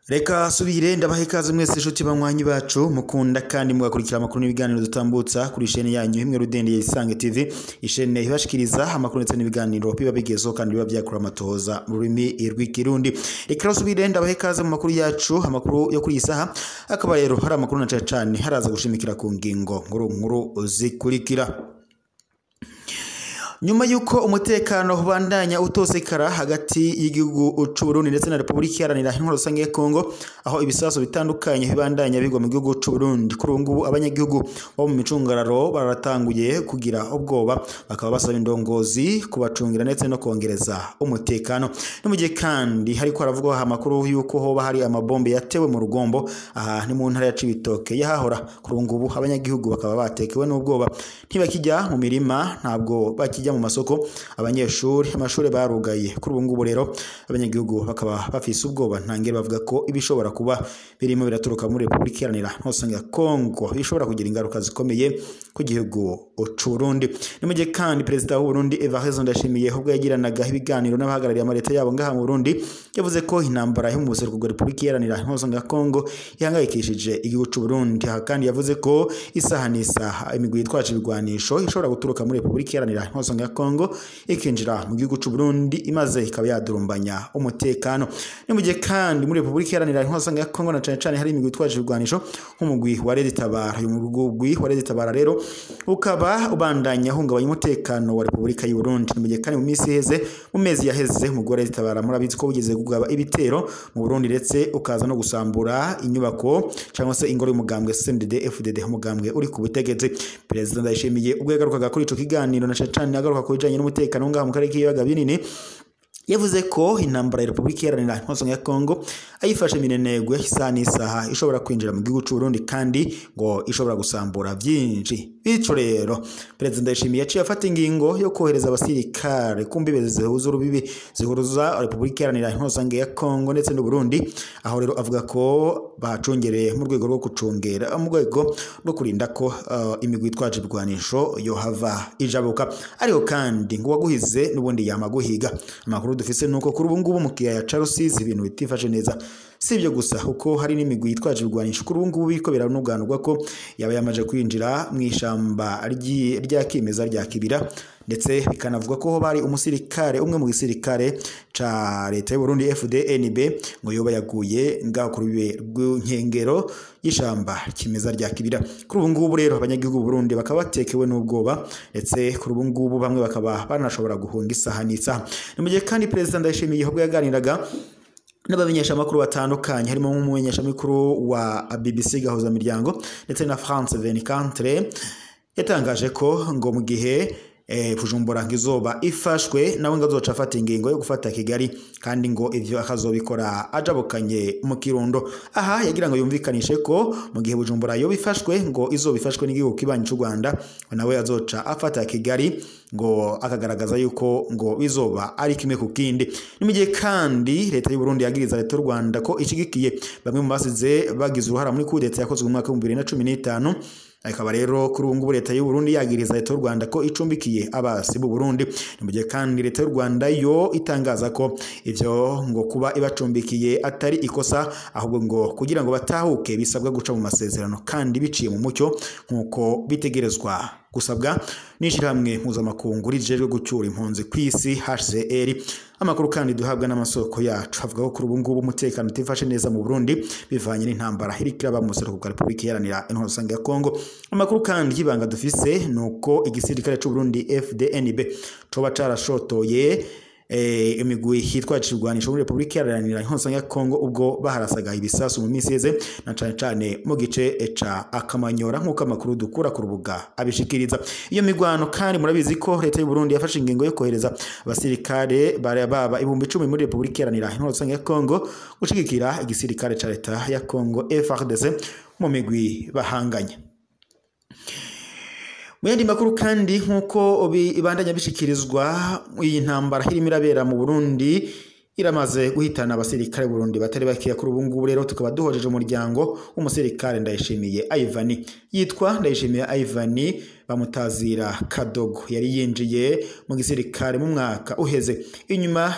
Reka subire ndabaha ikaze mwese inshuti banywanyi bacu mukunda kandi mugakurikira amakuru n'ibiganiro dutambutsa kuri chaîne yanyu imwe rudende ya Isange TV, ishene ibashikiriza amakuru ndetse n'ibiganiro biba bigezeho kandi biba byakura amatohoza mu rurimi rw'ikirundi. Reka subire ndabaha ikaze mu makuru yacu, amakuru yo kuri iyi saha akaba rero hari amakuru na cane haraza gushimikira ku ngingo nkuru nkuru zikurikira. Nyuma yuko umutekano ubandanya utosekara hagati y'igihugu c'u Burundi ndetse na Republika Iharanira Intwaro Rusange ya Kongo, aho ibisasu bitandukanye bibandanya bigwa mu gihugu c'u Burundi, kuri ubu ngubu abanyagihugu bo mu micungararo baratanguye kugira ubwoba, bakaba basaba indongozi kubacungira ndetse no kongereza umutekano. No mu gihe kandi hariko haravugwa amakuru yuko hoba hari amabombe yatewe mu Rugombo, aha ni mu ntara ya Cibitoke yahahora. Kuri ubu ngubu abanyagihugu bakaba batekewe n'ubwoba, ntibakijya mu mirima, ntabwo bakijya mu masoko, abanyeshuri amashuri barugaye. Kuri ubu ngubu rero abanyagihugu bakaba bafise ubwoba ntangere, bavuga ko ibishobora kuba birimo biraturuka muri Republika Iharanira Intwaro ya Kongo bishobora kugira ingaruka zikomeye ku gihugu c'u Burundi. Ni mu gihe kandi Perezida w'u Burundi Evariste Ndayishimiye ubwo yagiranaga ibiganiro n'abahagarariye amareta yabo ngaha mu Burundi, yavuze ko intambara yo mu buseruko bwa Republika Iharanira Intwaro ya Kongo ihangayikishije igihugu c'u Burundi. Aha kandi yavuze ko isaha n'isaha imigwi yitwaje ibigwanisho ishobora guturuka muri Republika Iharanira Intwaro ya Kongo ikinjira mu gihugu c'u Burundi imaze ikaba yadurumbanya umutekano. Ni mu gihe kandi muri Republika Iharanira Intwaro ya Kongo na cane cane hari imigwi itwaje ibigwanisho nk'umugwi wa Red Tabara. Uyu mugwi wa Red Tabara rero ukaba ubandanya hungabanya umutekano wa Republika y'u Burundi. Ni mu gihe kandi mu minsi iheze, mu mezi yaheze, umugwi wa Red Tabara murabizi ko wigeze kugaba ibitero mu Burundi ndetse ukaza no gusambura inyubako cyangwa se ingoro y'umugambwe CNDD FDD, umugambwe uri ku butegetsi. Perezida Ndayishimiye ubwo yagarukaga kuri ico kiganiro na cane cane agaruka ku bijanye n'umutekano ngaha mu karere k'ibiyaga binini, yavuze ko intambara ya Republika Iharanira Intwaro ya Kongo ayifashe minenegwe isaha n'isaha ishobora kwinjira mu gihugu c'u Burundi kandi ngo ishobora gusambura byinshi. Bityo rero Perezida Ndayishimiye yaciye afata ingingo yo kohereza abasirikare ku mbibe zihuza urubibi zihuza Republika Iharanira Intwaro ya Kongo ndetse n'u Burundi, aho rero avuga ko bacungereye mu rwego rwo gucungera, mu rwego rwo kurinda ko imigwi itwaje ibigwanisho yohava ijabuka. Ariko kandi ngo uwaguhize n'ubundi yamaguhiga. Amakuru dufise nuko kuri ubu ngubu mu kiyaya ca Rusizi ibintu bitifashe neza. Si ibyo gusa kuko hari n'imigwi yitwaje ibigwanisho kuri ubu ngubu biriko biranuganurwa ko yaba yamaze kwinjira mu ishamba rya kimeza rya Kibira, ndetse bikanavuga ko bari umusirikare umwe mu gisirikare ca leta y'u Burundi FDNB ngo yoba yaguye ngaho kuri rw'inkengero y'ishamba kimeza rya Kibira. Kuri ubu ngubu rero abanyagihugu Burundi bakaba batekewe n'ubwoba, ndetse kuri ubu ngubu bamwe bakaba banashobora guhunga isaha n'isaha. Ni mu gihe kandi Perezida Ndayishimiye ubwo yaganiraga n'abamenyeshamakuru batandukanye harimo nk'umumenyeshamakuru wa BBC Gahuza Miryango ndetse na France 24, yatangaje ko ngo mu gihe Bujumbura ngizoba ifashwe nawe ngo azoca afata ingingo yo gufata Kigali, kandi ngo ivyo akazobikora ajabukanye mu Kirundo. Aha yagira ngo yumvikanishe ko mu gihe Bujumbura yo bifashwe ngo izoba ifashwe n'igihugu kibanyi c'u Rwanda, nawe azoca afata Kigali, ngo akagaragaza yuko ngo bizoba ari kimwe ku kindi. Ni mu gihe kandi leta y'u Burundi yagiriza leta y'u Rwanda ko ishigikiye bamwe mu basize bagize uruhara muri kudeta yakozwe mu mwaka wa 2015. Akaba rero kuri ubu ngubu leta y'u Burundi yagiriza leta y'u Rwanda ko icumbikiye abasi b'u Burundi. Ni mu gihe kandi leta y'u Rwanda yo itangaza ko ivyo ngo kuba ibacumbikiye atari ikosa, ahubwo ngo kugira ngo batahuke bisabwa guca mu masezerano kandi biciye mu mucyo nkuko bitegerezwa gusabwa n'ishirahamwe mpuzamakungu rijejwe gucyura impunzi kw'isi HCR. Amakuru kandi duhabwa n'amasoko yacu avuga ko kuri ubu ngubu umutekano utifashe neza mu Burundi bivanye n'intambara iriko iraba mu buseruko bwa Republika Iharanira Intwaro Rusange ya Kongo. Amakuru kandi y'ibanga dufise nuko igisirikare c'u Burundi FDNB coba carashotoye imigwi hitwaje ibigwanisho muri Republika Iharanira Intwaro ya Kongo ubwo baharasaga ibisasu mu minsi iheze na cane cane mu gice ca Akamanyora, nk'uko amakuru dukura ku rubuga abishikiriza. Iyo migwano kandi murabizi ko leta y'u Burundi yafashe ingingo yo kohereza abasirikare baba 10,000 muri Republika Iharanira Intwaro ya Kongo gushigikira igisirikare ca leta ya Kongo FARDC mu migwi bahanganye. Mu yandi makuru kandi nk'uko ibandanya bishikirizwa, iyi ntambara irimo irabera mu Burundi iramaze guhitana abasirikare Burundi batari bakeya. Kuri ubu ngubu rero tukaba duhojeje umuryango w'umusirikare Ndayishimiye Ivan, yitwa Ndayishimiye Ivan bamutazira Kadogo, yari yinjiye mu gisirikare mu mwaka uheze. Inyuma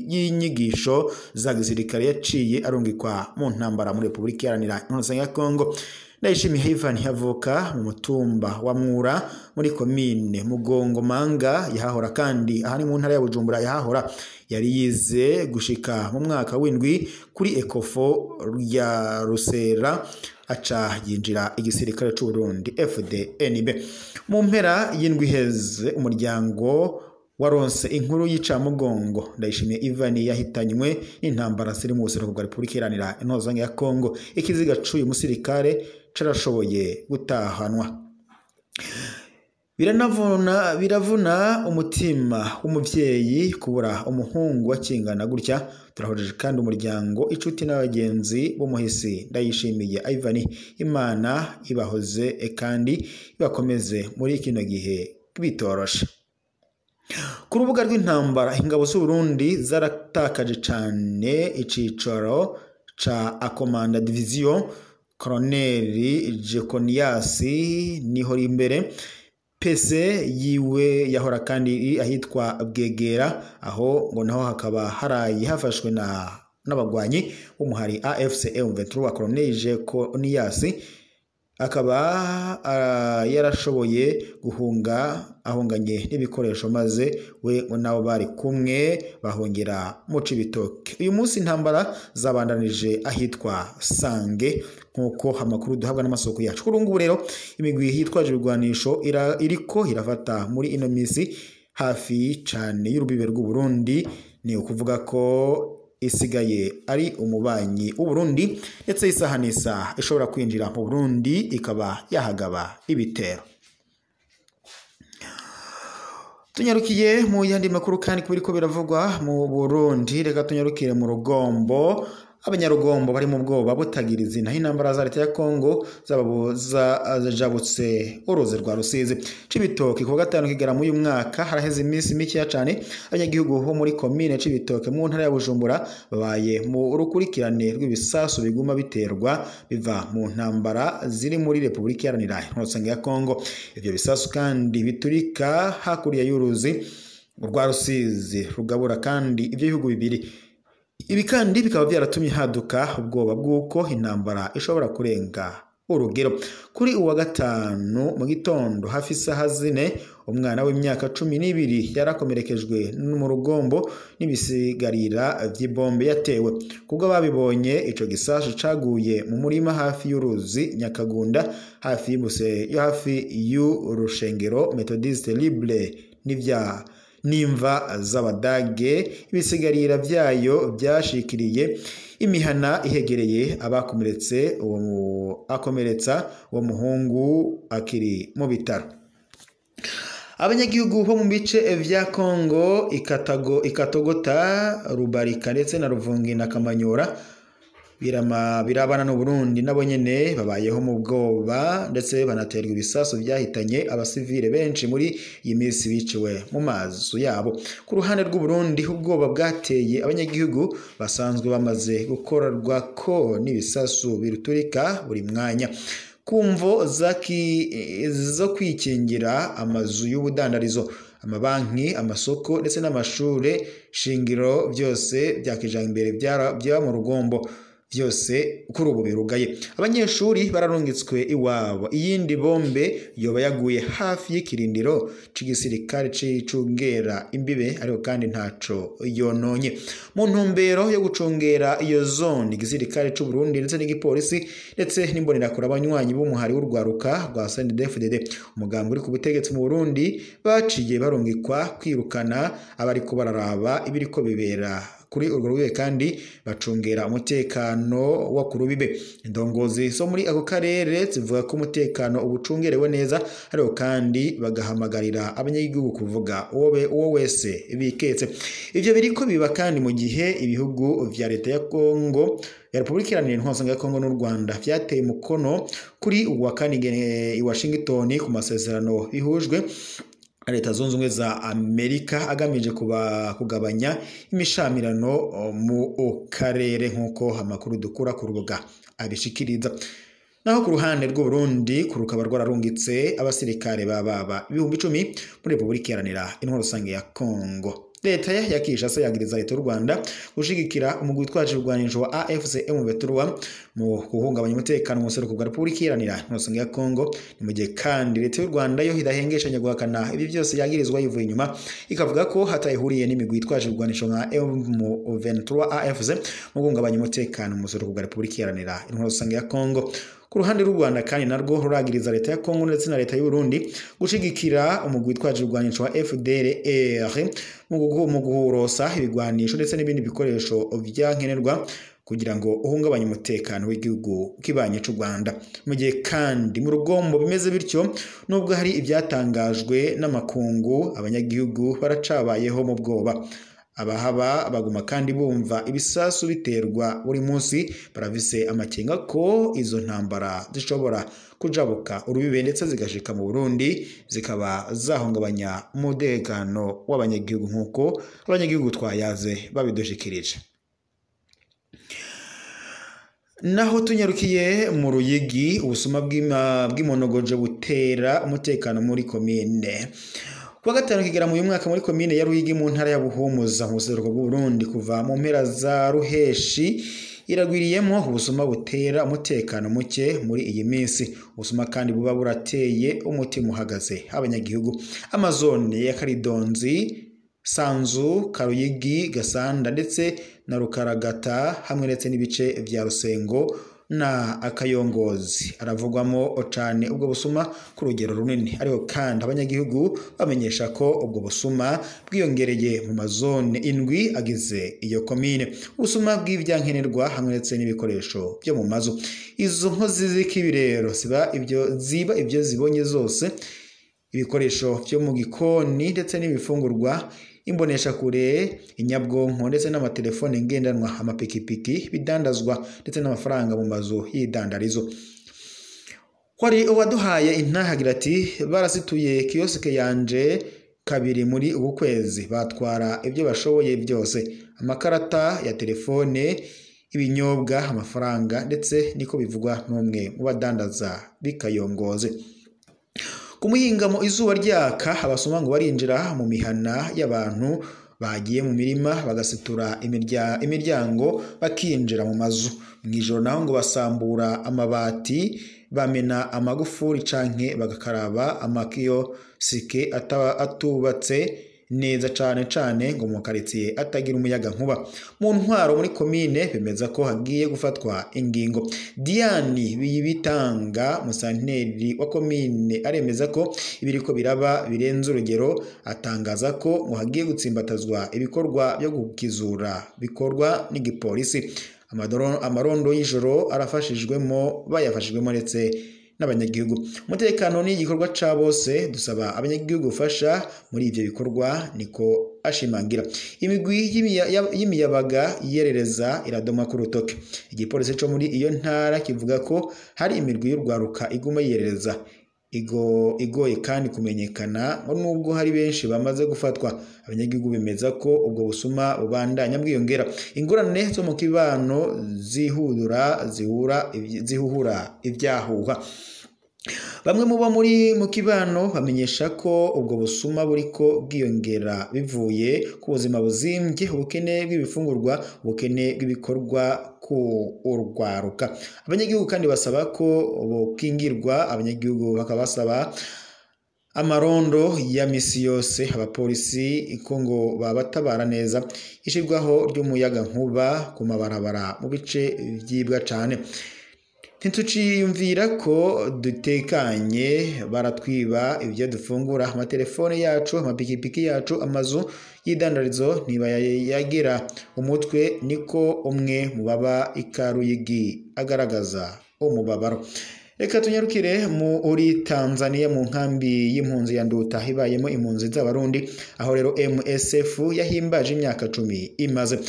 y'inyigisho za gisirikare yaciye arungikwa mu ntambara muri Republika Iharanira Intwaro ya Kongo. Ndayishimiye Ivan yavuka mu mutumba wa Mwura muri komine Mugongomanga yahahora, kandi aha ni mu ntara ya Bujumbura yahahora. Yari yize gushika mu mwaka w'indwi kuri Ekofo ya Rusera, aca yinjira igisirikare c'u Burundi FDNB. Mu mpera y'indwi iheze umuryango waronse inkuru y'icamugongo, Ndayishimiye Ivan yahitanywe n'intambara ziri mu buseruko bwa Republika Iharanira Intwaro ya Kongo. Ikiziga c'uyu musirikare carashoboye gutahanwa. Biravuna umutima w'umuvyeyi kubura umuhungu wakingana gutya. Turahojeje kandi umuryango, inshuti n'abagenzi b'umuhisi Ndayishimiye Ivan. Imana ibahoze kandi ibakomeze muri kino gihe bitoroshe. Ku rubuga rw'intambara ingabo z'u Burundi zaratakaje cane icicaro ca Akomanda Division Colonel Jeconias niho imbere PC yiwe yahora kandi iri ahitwa Bwegera, aho ngo naho hakaba haraye hafashwe na n'abagwanyi b'umuhari AFC M23 wa Colonel Jeconias, akaba yarashoboye guhunga ahunganye n'ibikoresho, maze we nabo bari kumwe bahongera mu Cibitoke. Uyu munsi intambara zabandanije ahitwa Sange nkuko amakuru duhabwa n'amasoko yacu. Kuri ubu rero imigwi yitwaje ibigwanisho iriko irafata muri ino misi hafi cane y'urubibe rw'u Burundi, ni ukuvuga ko isigaye ari umubanyi w'u Burundi, ndetse isaha n'isaha ishobora kwinjira mu Burundi ikaba yahagaba ibitero. Tunyarukiye mu yandi makuru kandi kubiriko biravugwa mu Burundi, reka tunyarukire mu Rugombo. Abanyarugombo bari mu bwoba butagira izina. Intambara za leta ya Kongo zajabutse uruzi rwa Rusizi. Cibitoke ku gatanu kigera mu uyu mwaka haraheze iminsi mikeya cane abanyagihugu bo muri komine Cibitoke mu ntara ya Bujumbura babaye mu rukurikirane rw'ibisasu biguma biterwa biva mu ntambara ziri muri Republika Iharanira Intwaro ya Kongo. Ivyo bisasu kandi biturika hakurya y'uruzi rwa Rusizi rugabura kandi ivyo bihugu bibiri. Ibi kandi bikaba byaratumye haduka ubwoba bw'uko intambara ishobora kurenga urugero. Kuri uwa gatanu mu gitondo hafi isaha 4 umwana w'imyaka 12 yarakomerekejwe mu rugombo n'ibisigarira vy'ibombe yatewe. Kubwo babibonye ico gisasu caguye mu murima hafi y'uruzi Nyakagunda hafi hafi y'urushengero Methodiste Libre n'ivya nimva z'abadage. Ibisigarira vyayo byashikiriye imihana ihegereye abakomeretse uwo akomeretsa uwo muhungu akiri mu bitaro. Abanyagihugu bo mu bice vya Kongo Ikatogota, Rubarika ndetse na Ruvungi na Kamanyora birabana n'u Burundi nabo nyene babayeho mu bwoba, ndetse banaterwa ibisasu byahitanye abasivile benshi muri iyi minsi biciwe mu mazu yabo. Ku ruhande rw'u Burundi ubwoba bwateye abanyagihugu basanzwe bamaze gukorerwa ko n'ibisasu biruturika buri mwanya. Kumvo zo kwikingira amazu y'ubudandarizo, amabanki, amasoko ndetse n'amashure shingiro byose bya kijambere byaba mu Rugombo byose kuri ubu birugaye. Abanyeshuri bararungitswe iwabo. Iyindi bombe yoba yaguye hafi y'ikirindiro c'igisirikare c'icungera imbibe, ariko kandi ntaco yononye. Mu ntumbero yo gucungera iyo zone, igisirikare c'u Burundi ndetse n'igipolisi ndetse n'imbonerakure abanywanyi b'umuhari w'urwaruka rwa CNDD-FDD, umugambi uri ku butegetsi mu Burundi, baciye barungikwa kwirukana abariko bararaba ibiriko bibera kuri urwo rubibe kandi bacungera umutekano wa ku rubibe. Indongozi zo muri ako karere zivuga ko umutekano ubucungerewe neza, ariko kandi bagahamagarira abanyagihugu kuvuga uwo wese biketse. Ivyo biriko biba kandi mu gihe ibihugu vya leta ya Kongo ya Republika Iharanira Intwaro ya Kongo n'u Rwanda vyateye umukono kuri uwa kane i Washington ku masezerano bihujwe na Leta Zunze Ubumwe za Amerika agamije kugabanya imishamirano mu karere, nk'uko amakuru dukura ku rubuga abishikiriza. Naho ku ruhande rw'u Burundi rukaba rwararungitse abasirikare bababa 10,000 muri Republika Iharanira Intwaro Rusange ya Kongo. Leta ya Kinshasa yagiriza leta y'u Rwanda gushigikira umugwi witwaje ibigwanisho wa AFC M23 mu guhungabanya umutekano mu buseruko bwa Republika Iharanira Intwaro Rusange ya Kongo. Ni mu gihe kandi leta y'u Rwanda yo idahengeshanya guhakana ibi byose yagirizwa yivuye inyuma, ikavuga ko hatayihuriye n'imigwi yitwaje ibigwanisho nka M23 AFC mu guhungabanya umutekano mu buseruko bwa Republika Iharanira Intwaro Rusange ya Kongo. Ku ruhande rw'u Rwanda kandi narwo ruragiriza leta ya Kongo ndetse na leta y'u Burundi gushigikira umugwi witwaje ibigwanisho wa FDLR mu guhurosa ibigwanisho ndetse n'ibindi bikoresho vyankenerwa kugira ngo uhungabanye umutekano w'igihugu kibanye c'u Rwanda. Mu gihe kandi mu rugombo bimeze bityo, nubwo hari ibyatangajwe n'amakungu, abanyagihugu baracabayeho mu bwoba. Abahaba baguma kandi bumva ibisasu biterwa buri munsi, baravise amakenga ko izo ntambara zishobora kujabuka urubibe ndetse zigashika mu Burundi, zikaba zahungabanya umutekano w'abanyagihugu nk'uko abanyagihugu twayaze babidushikirije. Naho tunyarukiye mu Ruyigi, ubusuma bw'imonogoje butera umutekano muri komine. Kuwa gatanu kigera mu mwaka muri komine ya Ruyigi mu ntara ya Buhumuza mu buseruko bw'u Burundi, kuva mu mpera za Ruheshi iragwiriyemo ubusuma butera umutekano muke muri iyi minsi. Ubusuma kandi buba burateye umutima uhagaze abanyagihugu. Amazone ya Karidonzi, Sanzu, Karuyigi, Gasanda ndetse na Rukaragata hamwe ndetse n'ibice vya Rusengo na Akayongozi aravugwamo cane ubwo busuma ku rugero runini. Ariko kandi abanyagihugu bamenyesha ko ubwo busuma bwiyongereye mu mazone 7 agize iyo komine. Ubusuma bw'ivyankenerwa hamwe ndetse n'ibikoresho byo mu mazu. Izo nkozi z'ikibirero ziba ibyo zibonye zose, ibikoresho byo mu gikoni ndetse n'ibifungurwa, imboneshakure, inyabwonko ndetse n'amatelefone ngendanwa, amapikipiki, bidandazwa ndetse n'amafaranga mu mazu y'idandarizo. Wari uwaduhaye intahagira ati barasituye kiyosike yanje kabiri muri uku kwezi, batwara ibyo bashoboye byose, amakarata ya telefone, ibinyobwa, amafaranga ndetse niko bivugwa n'umwe mu badandaza bikayongoze. Ku muhingamo izuba ryaka, abasuma ngo barinjira mu mihana y'abantu bagiye mu mirima, bagasitura imiryango bakinjira mu mazu. Mw'ijoro naho ngo basambura amabati, bamena amagufuri canke bagakaraba amakiyosike atubatse neza, cane cane ngo mu karitsiye atagira umuyaga nkuba. Mu ntwaro muri komine bemeza ko hagiye gufatwa ingingo. Diane Biyibitanga, musanteri wa komine, aremeza ko ibiriko biraba birenze urugero, atangaza ko ngo hagiye gutsimbatazwa ibikorwa byo gukizura bikorwa n'igipolisi. Amarondo y'ijoro arafashijwemo bayafashijwemo ndetse n'abanyagihugu. Umutekano ni igikorwa ca bose, dusaba abanyagihugu gufasha muri ivyo bikorwa, niko ashimangira. Imigwi y'imiyabaga yerereza iradoma ku rutoke. Igipolisi co muri iyo ntara kivuga ko hari imirwi y'urwaruka iguma yerereza igoye kandi kumenyekana, ngo nubwo hari benshi bamaze gufatwa. Abanyagihugu bemeza ko ubwo busuma bubandanya bwiyongera. Ingorane zo mu kibano zihuhura ibyahuha. Bamwe muba muri mu kibano bamenyesha ko ubwo busuma buriko bwiyongera bivuye ku buzima buzimbye, ubukene bw'ibifungurwa, ubukene bw'ibikorwa ku urwaruka. Abanyagihugu kandi basaba ko bokingirwa. Abanyagihugu bakabasaba amarondo ya misi yose, abapolisi ko ngo babatabara neza, ishirwaho ry'umuyaga nkuba ku mabarabara mu bice vyibwa cane. Ntituciyumvira ko dutekanye, baratwiba ibyo dufungura, amatelefone yacu, amapikipiki yacu, amazu y'idandarizo ntibayagera umutwe, niko umwe mu baba ikaruyigi agaragaza umubabaro. Reka tunyarukire muri Tanzania mu nkambi y'impunzi ya Nduta ibayemo impunzi z'Abarundi, aho rero MSF yahimbaje imyaka 10 imaze.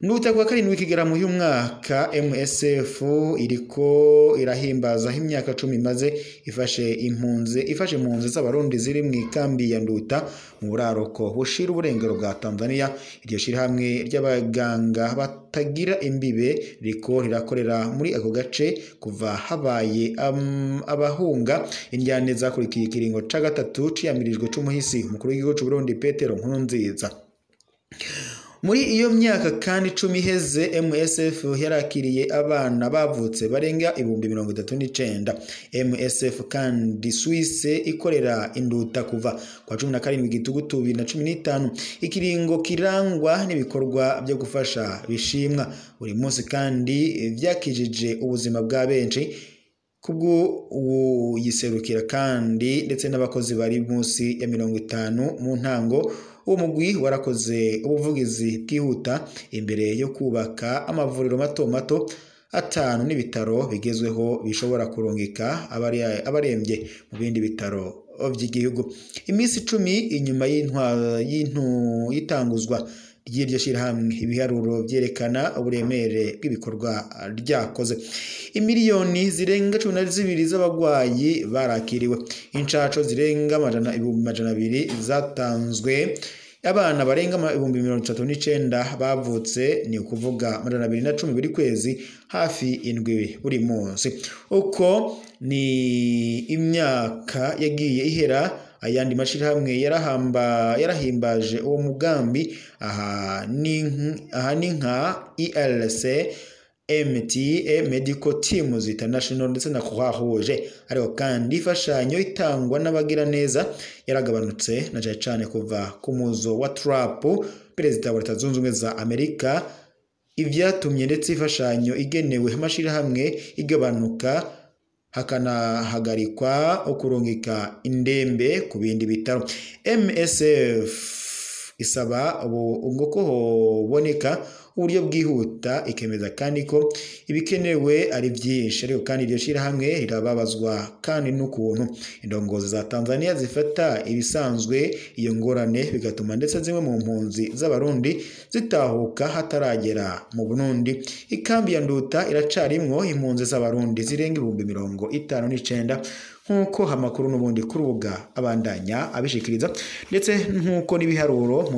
Nduta kwa karindwi kigaramo uyu mwaka MSF iriko irahimbaza imyaka 10 imaze ifashe impunzi z'abarundi ziri mu ikambi ya Nduta mu buraruko bushira uburengero bwa Tanzania. Iryo shirahamwe ry'abaganga batagira imbibe riko rirakorera muri ako gace kuva habaye abahunga indyane zakurikiye ikiringo ca gatatu ciyamirijwe c'umuhisi umukuru w'igihugu c'u Burundi Petero Nkurunziza. Muri iyo myaka kandi 10 iheze MSF yarakiriye abana bavutse barenga 39,000. MSF kandi Suisse ikorera Induta kuva kwa 17 Gitugutu 2015, ikiringo kirangwa n'ibikorwa byo gufasha bishimwa buri munsi kandi vyakijije ubuzima bwa benshi kubwo uyiserukira kandi ndetse n'abakozi bari munsi ya 50 mu ntango. Uwo mugwi warakoze ubuvugizi bwihuta imbere yo kubaka amavuriro mato mato 5 n'ibitaro bigezweho bishobora kurungika abarembye mu bindi bitaro by'igihugu. Iminsi 10 inyuma y'itanguzwa ry'iryo shirahamwe, ibiharuro byerekana uburemere bw'ibikorwa ryakoze. Imiliyoni zirenga 12 z'abagwayi barakiriwe, incaco zirenga 200,000 zatanzwe, abana barenga 39,000 bavutse, ni ukuvuga 210 buri kwezi, hafi 7 buri munsi. Uko ni imyaka yagiye ihera, ayandi mashirahamwe yarahimbaje uwo mugambi. Aha ni nka ILC, MTA, Medical Teams International ndetse na Croix Rouge. Ariko kandi imfashanyo itangwa n'abagira neza yaragabanutse na cyane cyane kuva ku muzo wa Trump, perezida wa Leta Zunze Ubumwe za Amerika, ivyatumye ndetse imfashanyo igenewe amashirahamwe igabanuka, hakanahagarikwa ukurungika indembe ku bindi bitaro. MSF isaba ubu ko hoboneka uburyo bwihuta, ikemeza kandi ko ibikenewe ari byinshi. Ariko kandi iryo shirahamwe rirababazwa kandi n'ukuntu indongozi za Tanzania zifata ibisanzwe iyo ngorane, bigatuma ndetse zimwe mu mpunzi z'abarundi zitahuka hataragera mu Burundi. Ikambi ya Nduta iracarimwo impunzi z'abarundi zirenga 59,000 nkuko amakuru n'ubundi kurubuga abandanya abishikiriza, ndetse nkuko n'ibiharuro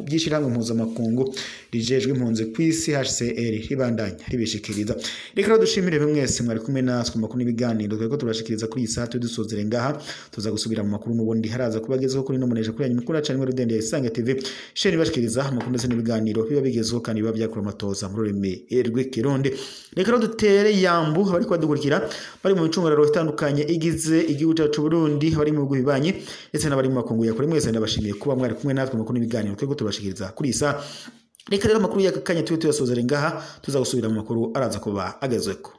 by'ishirahamwe mpuzamakungu rijejwe impunzi kw'isi HCR ribandanya ribishikiriza. Reka dushimire mwese mwari kumwe natwe mu makuru n'ibiganiro twari ko turashikiriza kuri iyi saha. Tudusozere ngaha, tuza gusubira mu makuru n'ubundi haraza kubagezaho kuri no munesha kuri yanyu mukuru cyane Rudende Isange TV, sheni bashikiriza amakuru ndetse n'ibiganiro biba bigezweho kandi biba byakura amatoza mu rurimi rw'ikirundi. Reka dutere yambu abari kwadukurikira bari mu micungararo itandukanye igize igihugu cyacu Burundi, bari mu bihugu bibanyi ndetse n'abari mu makungu ya kure. Mwese ndabashimiye kuba mwari kumwe natwe mu makuru n'ibiganiro twebwe turabashikiriza kuri iyi saha. Reka rero amakuru y'aka kanya tube tuyasozere ngaha, tuza gusubira mu makuru araza kuba agezweko.